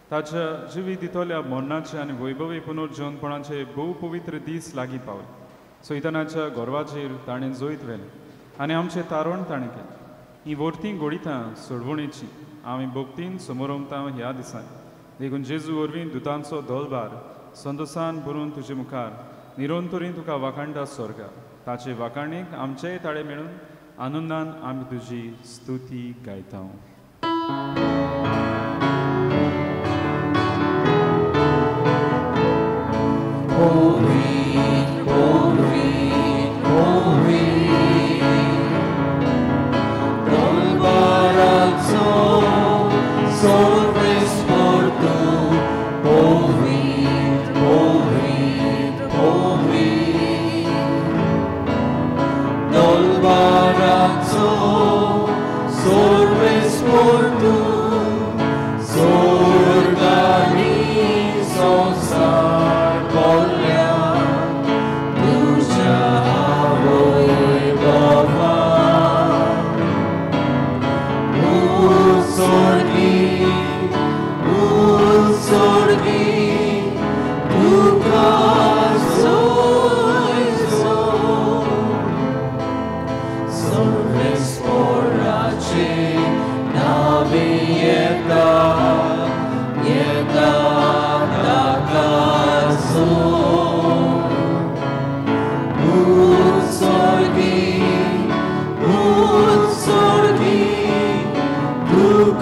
ताच्या जिवीत दितल्या मरणाचे आनी वैभवी पुनर्जीवनपणाचे भोव पवित्र दीस लागीं पावले. सैतानाच्या गोरवाचेर ताणें जैत व्हेलें आनी आमचें तारण ताणें केलें. हीं वर्तीं गोडितां सोडवणेची आमी भक्तीन समोरमता ह्या दिसांनी. देखून जेजू वरवीं दुतांचो दलबार संतोसान भरून तुजे मुखार निरंतरीन तुका वाखाणटा स्वर्गार. ताचे वाखाणीक आमचेय ताळे मेळून आनंदान आमी तुजी स्तुती गायता. Dolbarazzo.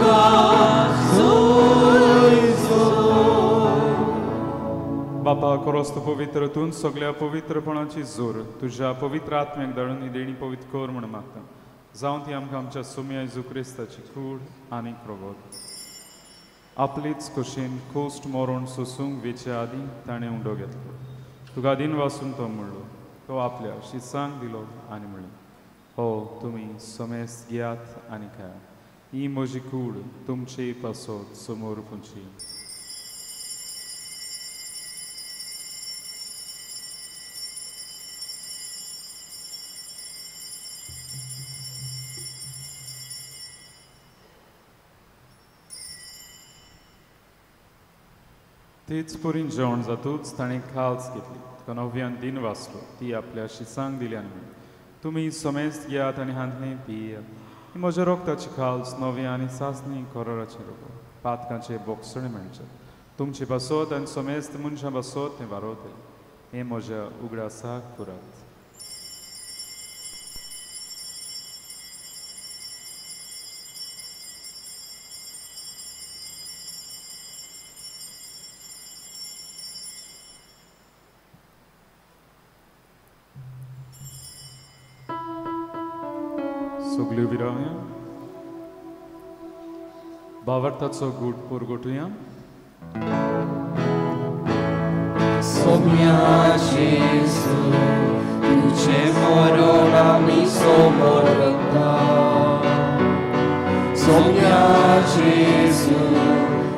तुका जोय जोय. बापा क्रोस्त पवित्र तूं सगळ्या पवित्रपणाची जोर तुज्या पवित्र आत्म्याक धाडून ही देणी पवित्र कर म्हूण मागता. जावं ती आमकां आमच्या सोम्या जेजू क्रिस्ताची कूड आनी रोगोत. आपलीच खोशेन खोस्ट मरण सोसूंक वेचे आदीं ताणें उंडो घेतलो. तुका दिन वासून तो म्हणलो, तो आपल्या शिसांक दिलो आनी म्हणलें, हो तुमी समेस्त घेयात आनी खायात, ही म्हजी कूड तुमचे पासत समोर पुंची. तेच परीन जेवण जातूच ताणें खाल्स घेतली. तुका नव्यान दिन वाचलो, ती आपल्या शिसांक दिली आनी म्हणलें, तुमी समेस्त घेयात आनी हांतलें पियात, ही म्हज्या रोगताची खाल्स नवी आनी सासणी कोरोराचें रोगो पातकांचे बोगसणे मेळचें तुमचे पासत आनी समेस्त मनशां पासत तें वारोवतलें. हें म्हज्या उगडासाक करात. सगल्यो विरावया भावार्थाचो गूट पुरगोटुया. सोम्या जेजू तुझे मरण आमी समोर करता. सोम्या जेजू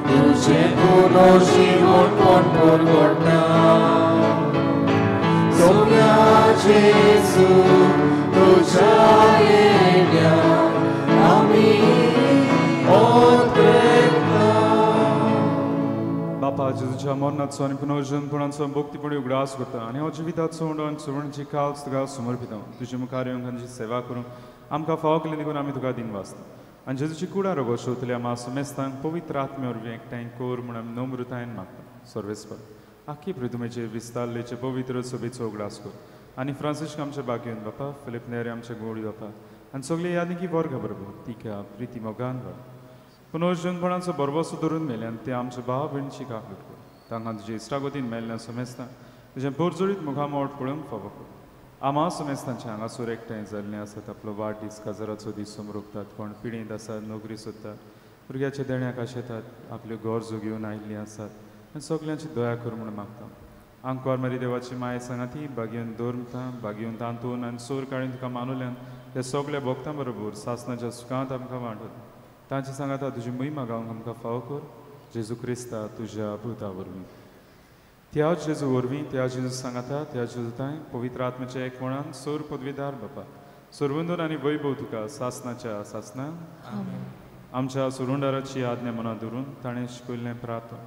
तुझे पुनर्जीवन कोण पुरगोटा. सोम्या जेजू तुझ्या येण्या आमी ओतरेता. बापा जेजूच्या मरणाचो आनी पुनर्जन्मपणाचो भक्तीपणी उगडास करता आनी हो जिविताचो उंडो आनी सुवर्णची काल्स तुका समर्पिता. तुजे मुखार येवंक तांची सेवा करूंक आमकां फावो केली देखून आमी तुका दिन वाचता. आनी जेजूची कुडां रोगो शोधतल्या आमा समेस्तांक पवित्र आत्मे वरवीं एकठांय कर म्हूण आमी नम्रतायेन मागता. सर्वेस्पर आखी पृथ्वीचेर विस्तारलेचे पवित्र सभेचो उगडास कर आनी फ्रांसिस्क आमचे बागेवन बापा, फिलीप नेरे आमचे गोडी बापा आनी सगळे यादीकी वर्गा बरोबर तिका प्रिती मोगान वाड. पुनर्जन्मपणाचो बरबसो धरून मेल्यान ते आमच्या भाव भयणीची काकलूट कर. तांकां तुजे इश्टागतीन मेल्ल्या समेस्तां तुजें पोरजोळीत मुखामोड पळोवंक फावो कर. आमा समेस्तांचे हांगासर एकठांय जाल्लें आसात, आपलो वाडदीस काजाराचो दीस समरोगतात, कोण पिडेंत आसात, नोकरी सोदतात, भुरग्याच्या देण्याक आशेतात, आपल्यो गरजो घेवन आयिल्लीं आसात आनी सगल्यांची दया कर म्हूण मागता. आंकवार मारी देवाची माये सांगाती बागेवन दवरता, बागेवन तांतून आनी सोर काडून तुका मानुल्यान त्या सगल्या भक्तां बरोबर सासनाच्या सुखांत आमकां वांटत. तांचे सांगाता तुजी महिमा गावंक आमकां फावो कर. जेजू क्रिस्ता तुज्या भुता वरवीं. त्या जेजू वरवीं, त्या जेजू सांगाता, त्या जेजू तांय पवित्र आत्म्याच्या एकवणान सोर पदवीदार बापा सर्वंदून आनी वैभव तुका सासनाच्या सासना. आमच्या सुरुंडाराची आज्ञा मनां धरून ताणें शिकयल्लें प्रार्थना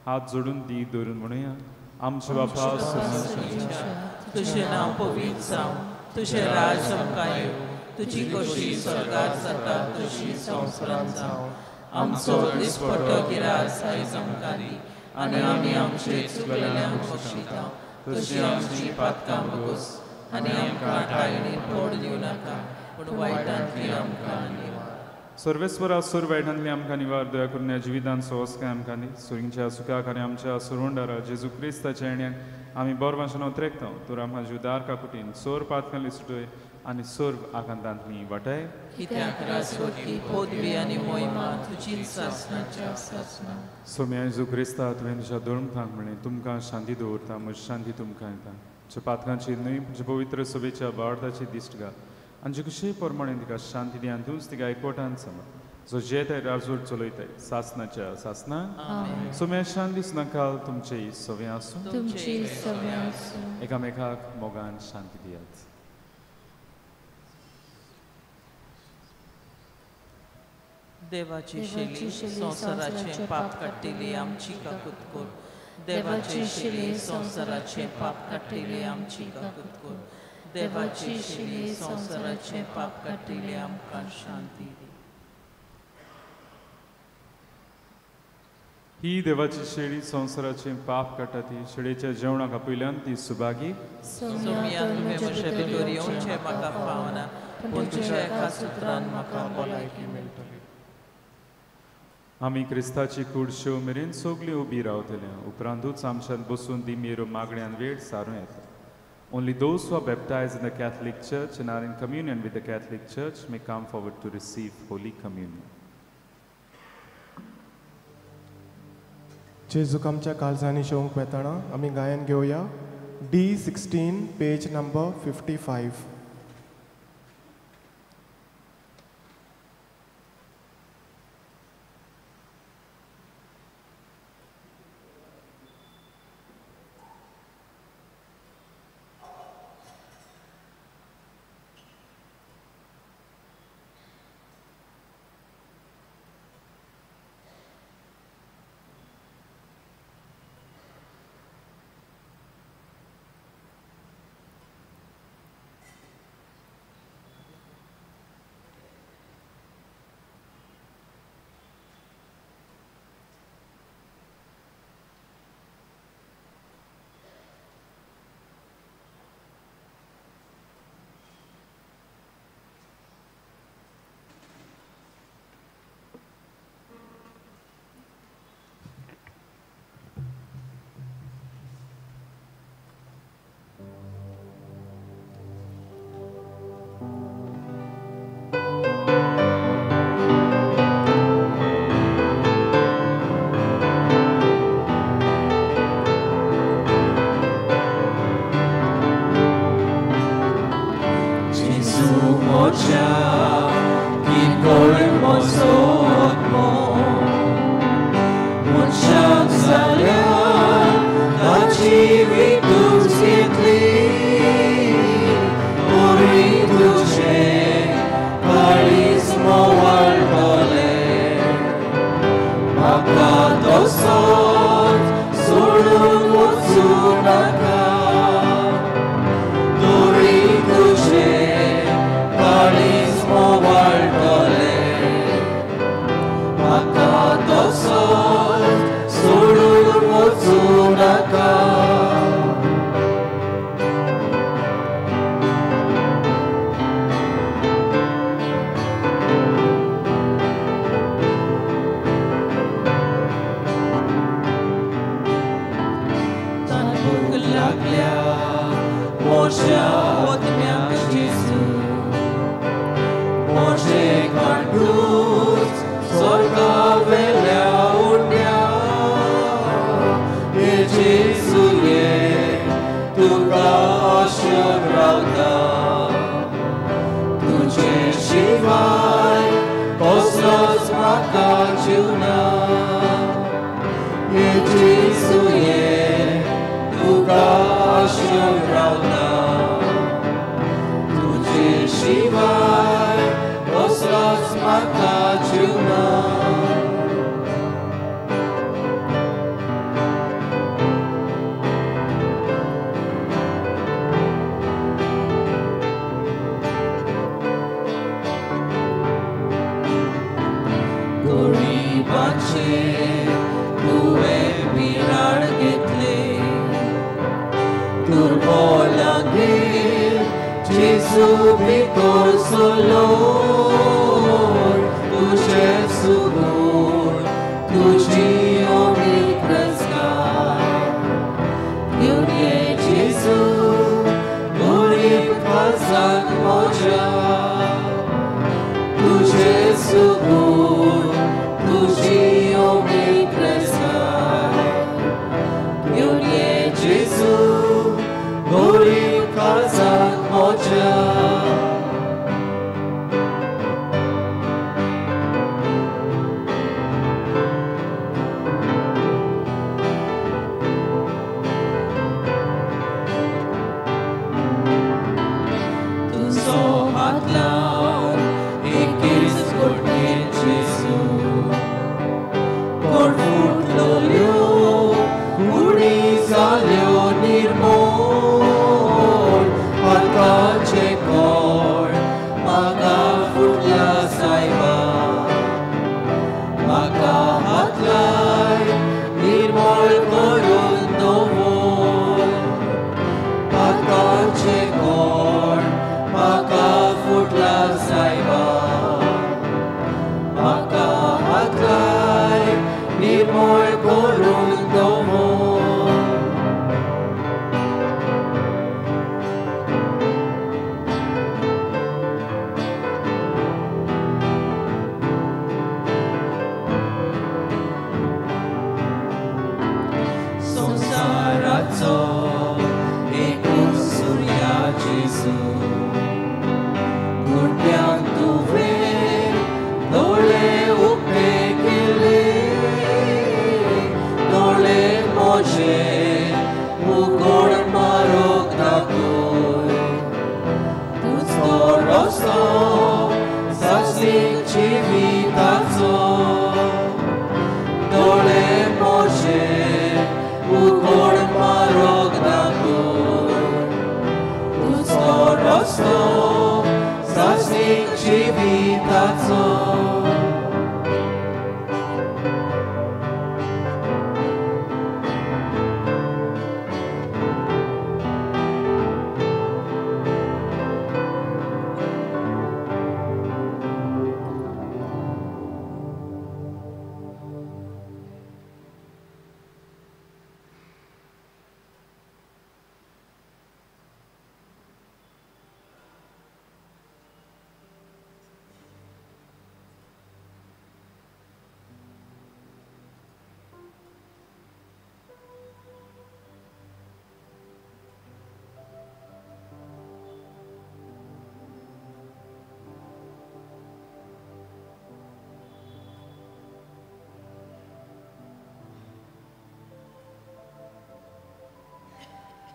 हात जोडून दी धरून म्हणुया. आमच्या बापा तुझें नांव पवित्र जावं, तुझें राज आमकां येवं, तुजी खोशी स्वर्गार जाता तशी संवसारांत जावं. आमचो दिसपट्टो गिरास आयज आमकां दी आनी आमी आमचे चुकलेल्यांक बक्षिता तशी आमची पातकां भोगोस आनी आमकां टायणी तोड दिवं नाका पूण वायटांतली आमकां निवार. सर्वेस्वरा सोर वायटांतली आमकां निवार. दया करून ह्या जिवितान सोवसकाय आमकां दी. सुरींच्या सुखाक आनी आमच्या सुरुंडारा जेजू क्रिस्ताच्या येण्याक आमी बरो भाशेन उतरेकता. तर आमकां जिवदार काकुटीन सोर पातकांतली सुटय आनी सोर आकांतांतली वाटाय. कित्याक राजवटी पदवी आनी मोहिमा तुजीच सासणाच्या सासणा. सोम्या जेजू क्रिस्ता तुवें तुज्या धर्मथांक म्हणलें, तुमकां शांती दवरता, म्हजी शांती तुमकां येता. तुज्या पातकांची न्हय तुज्या पवित्र सभेच्या भावार्थाची दिश्ट घाल आनी जे कशे प्रमाणे तिका शांती दी आनी तूंच तिका एकवटान समज जो जेताय राजवट चलयताय सासनाच्या सासना. सोम्या शांती सुनाकाल तुमचे सवे आसूं, एकामेकाक मोगान शांती दियात. देवाची शेली संवसाराचें पाप काडटली आमची काकूत कर. देवाची शेली संवसाराचें पाप काडटली आमची काकूत कर. देवाची शेली संवसाराचें पाप काडटली आमकां शांती दी. ही देवाची शेळी संवसाराचें पाप काडटा ती शेळीच्या जेवणाक आपयल्यान ती सुभागी. सोम्या तुवें म्हजे भितर येवचें म्हाका फावना पूण तुज्या एका सुत्रान म्हाका भलायकी मेळटली. आमी क्रिस्ताची कूड शेव मेरेन सगळीं उबी रावतले, उपरांतूच आमच्यान बसून दिमेरो मागण्यान वेळ सारूं येता. Only those who are baptized in the Catholic Church and are in communion with the Catholic Church may come forward to receive Holy Communion. जेजूक आमच्या काळजांनी शेवंक वेताना आमी गायन घेवया D16 page number 55. Maka हात लाय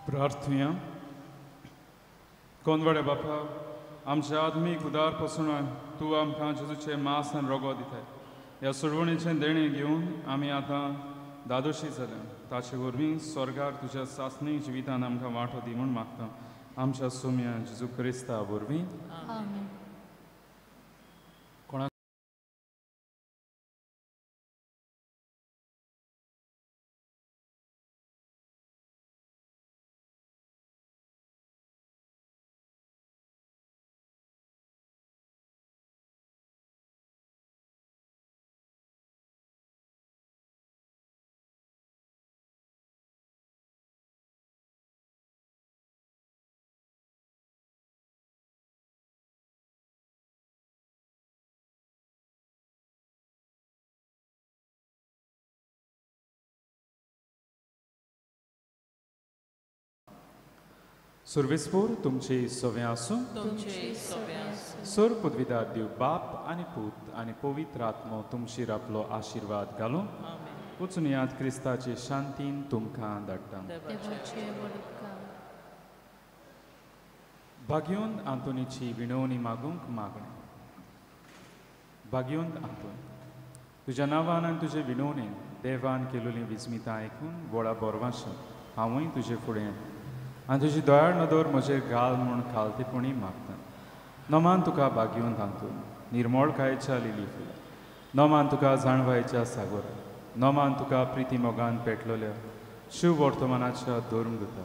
प्रार्थुया. कोनवाडे बापा, आमच्या आत्मीक उदार पसून तूं आमकां जेजूचें मांस आनी रोगो दिताय. ह्या सोडवणीचें देणें घेवन आमी आतां दादोशी जाल्या. ताचे वरवीं स्वर्गार तुज्या सासणी जिवितान आमकां वांटो दी म्हूण मागता आमच्या सोम्या जेजू क्रिस्ता वरवीं. सुर्वेस्पोर तुमचे सवे आसूं. सोर पदवीदार देव बाप आनी पूत आनी पवित्र आत्मो तुमचेर आपलो आशिर्वाद घालूं. वचून याद क्रिस्ताचे शांतीन तुमकां धाडटा. भाग्योन आंतोनीची विणवणी मागूंक मागणें. भाग्योन आंतोनी, तुज्या नांवान आनी तुजे विणवणेन देवान केलोलीं विस्मितां आयकून व्हडा बोरवाशान हांवूय तुजे फुडें येता आनी तुजी दयाळ नदर म्हजेर घाल म्हूण खालतेपणी मागता. नमान तुका भाग्योन आंतोनी, निर्मळकायेच्या लिली फुलां. नमान तुका जाणवायेच्या सागोरा. नमान तुका प्रिती मोगान पेटलोल्या शिव वर्तमानाच्या धर्मदूता.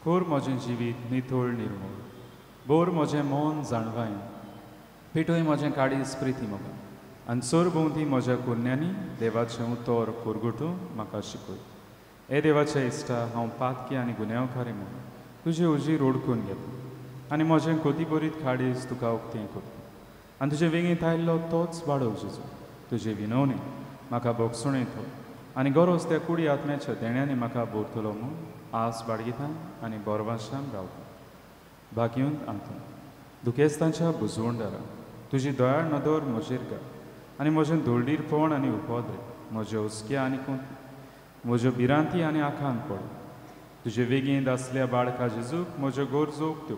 खोर म्हजें जिवीत नितळ निर्मळ, बोर म्हजें मन जाणवायन, पेटय म्हजें काडीस प्रिती मोगान आनी सरभोंवती म्हज्या कुरण्यांनी देवाचें उतर कोरगुटूं म्हाका शिकय. हे देवाच्या इश्टा, हांव पातकी आनी गुन्यांवकारी म्हूण तुजे उजीर ओडकून घेता आनी म्हजें कोतीबरीत खाडीस तुका उक्तें करता आनी तुजे वेंगेंत आयिल्लो तोच वाडोव जेजू तुजे विनवणी म्हाका भोगसुणें थोय आनी गरज त्या कुडी आत्म्याच्या देण्यांनी म्हाका भरतलो म्हूण आस बाळगिता आनी बोरवाशान रावता. भाग्योन आंतोनी, दुखेस्तांच्या बुजवणदारा, तुजी दयाळ नदर म्हजेर घाल आनी म्हजें धोलडीरपण आनी उपद्रे, म्हज्यो हुस्क्या आनी कोंती, म्हज्यो भिरांती आनी आखान पड. तुजे वेगेंत आसल्या बाळका जेजूक म्हज्यो गरजो उक्त्यो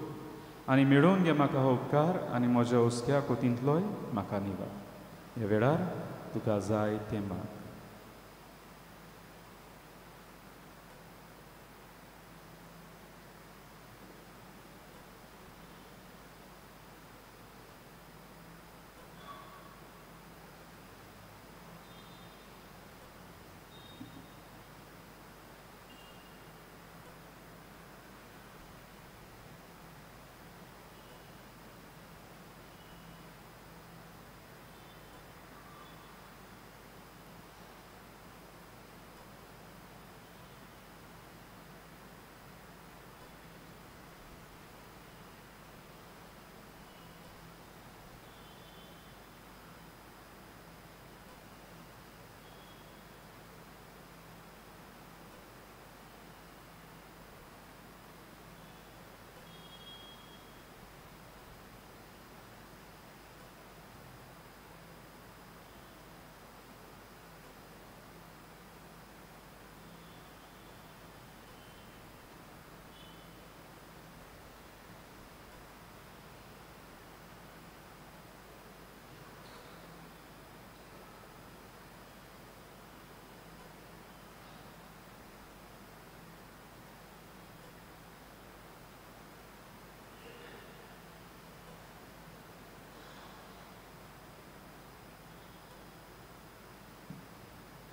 आनी मेळोवन घे म्हाका हो उपकार आनी म्हज्या हुस्क्या कोतींतलोय म्हाका निवार. ह्या वेळार तुका जाय तें माग.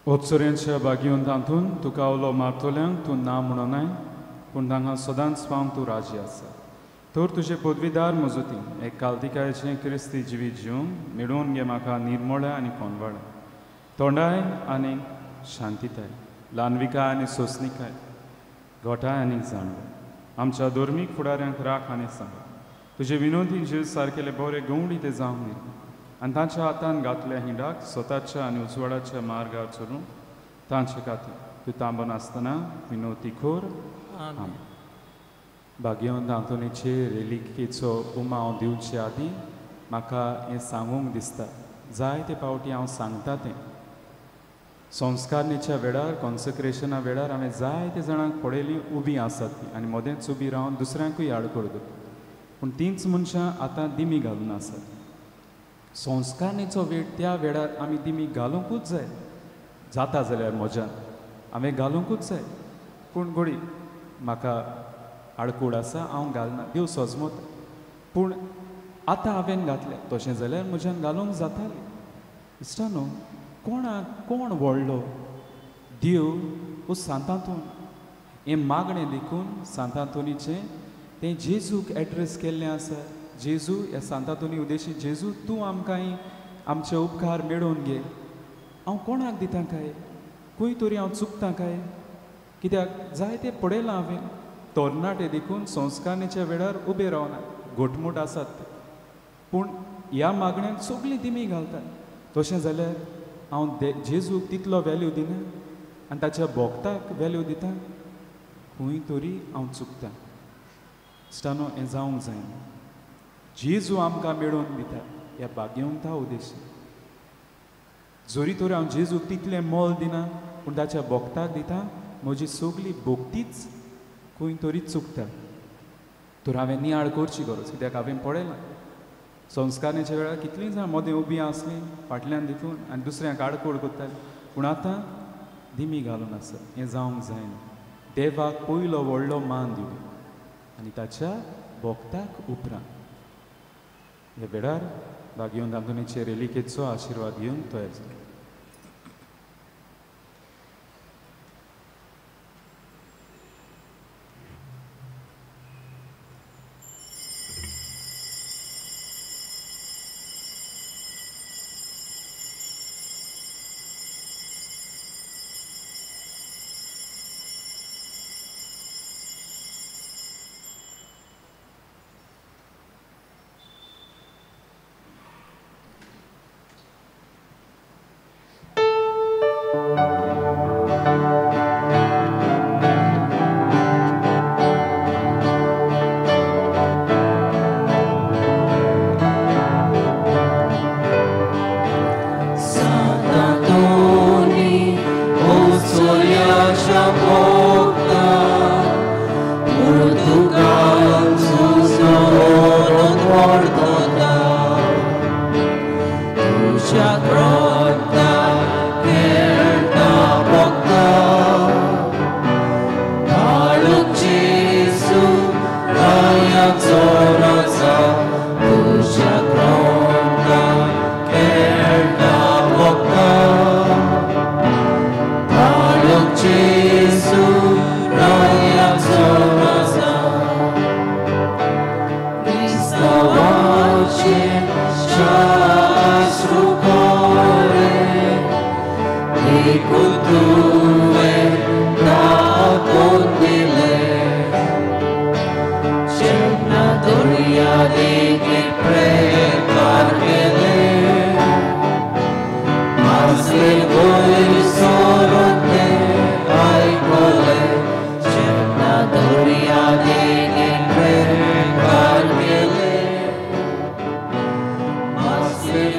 ओत्सोऱ्यांच्या बागयोन तातूंत तुका उलो मारतल्यांक तूं ना म्हणोनाय, पूण तांकां सदांच पावंक तूं राजी आसा. तर तुजे पदवीदार मजती एक कालतिकायेचें क्रिस्ती जिवीत जिवंक मेळोवन घे म्हाका निर्मोळें आनी कोनवाळें, तोंडाय आनी शांतिताय, ल्हानविकाय आनी सोंसणिकाय, घोटाय आनी जाणवाय. आमच्या धर्मीक फुडाऱ्यांक राख आनी सांग तुजे विनोदी जीव सारकेले बरे गवंडी ते जावंक दी आनी तांच्या हातान घातल्या हिंडाक स्वताच्या आनी उजवाडाच्या मार्गार चलूंक तांचे खातीर तूं तांबो नासतना विनोती खोर. आमेन. भाग्यवंत आंतोनीचे रेलिकेचो उमाव दिवचे आदीं म्हाका हें सांगूंक दिसता, जायते फावटी हांव सांगता तें. संस्कारणीच्या वेळार, कॉन्सेक्रेशना वेळार हांवें जायते जाणांक पळयलीं उबीं आसात ती आनी मदेंच उबी रावन दुसऱ्यांकूय आडखळ करता. पूण तींच मनशां आतां दिमी घालून आसात. संस्कारणीचो वेळ त्या वेळार आमी दिमी घालुंकूच जाय. जाता जाल्यार म्हज्यान हांवें घालुंकूच जाय, पूण घोडी म्हाका आडकूड आसा, हांव घालना, देव सजमता. पूण आतां हांवें घातलें तशें जाल्यार म्हज्यान घालूंक जातालें. इश्टानो, कोणाक कोण व्हडलो, देव वो सांतांतून? हें मागणें देखून सांतांतोनीचें तें जेजूक एड्रेस केल्लें आसा. जेजू ह्या सांतांतोनी उद्देशी, जेजू तूं आमकां आमचे उपकार मेळोवन घे. हांव कोणाक दिता काय? खंय तरी हांव चुकतां काय? कित्याक जायते पळयलां हांवें तरणाटे देखून संस्कारणीच्या वेळार उबे रावना, घटमूट आसात ते, पूण ह्या मागण्यांक सगळीं दिमी घालतात. तशें जाल्यार हांव जेजूक तितलो वेल्यू दिना आनी ताच्या भोक्ताक वेल्यू दिता, खंय तरी हांव चुकतां. इश्टानो, हें जावंक जायना. जेजू आमकां मेळोवन दिता ह्या भाग्यवंता उद्देशी. जरी तर हांव जेजूक तितलें मोल दिना, पूण ताच्या भोक्ताक दिता, म्हजी सगली भोक्तीच खंय तरी चुकता. तर हांवें नियाळ करची गरज, कित्याक हांवें पळयलां संस्कारणीच्या वेळार कितलीं जाणां मदें उबीं आसलीं फाटल्यान देखून आनी दुसऱ्यांक आडखळ करतालीं, पूण आतां दिमी घालून आसा. हें जावंक जायना. देवाक पयलो व्हडलो मान दिवया आनी ताच्या भोक्ताक उपरांत. ह्या वेळार भाग्यवंत आंतोनीचे रेलिकेचो आशिर्वाद घेवन तयार जालो.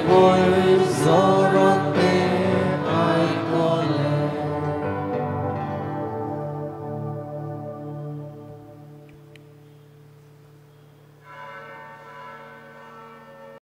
Voice.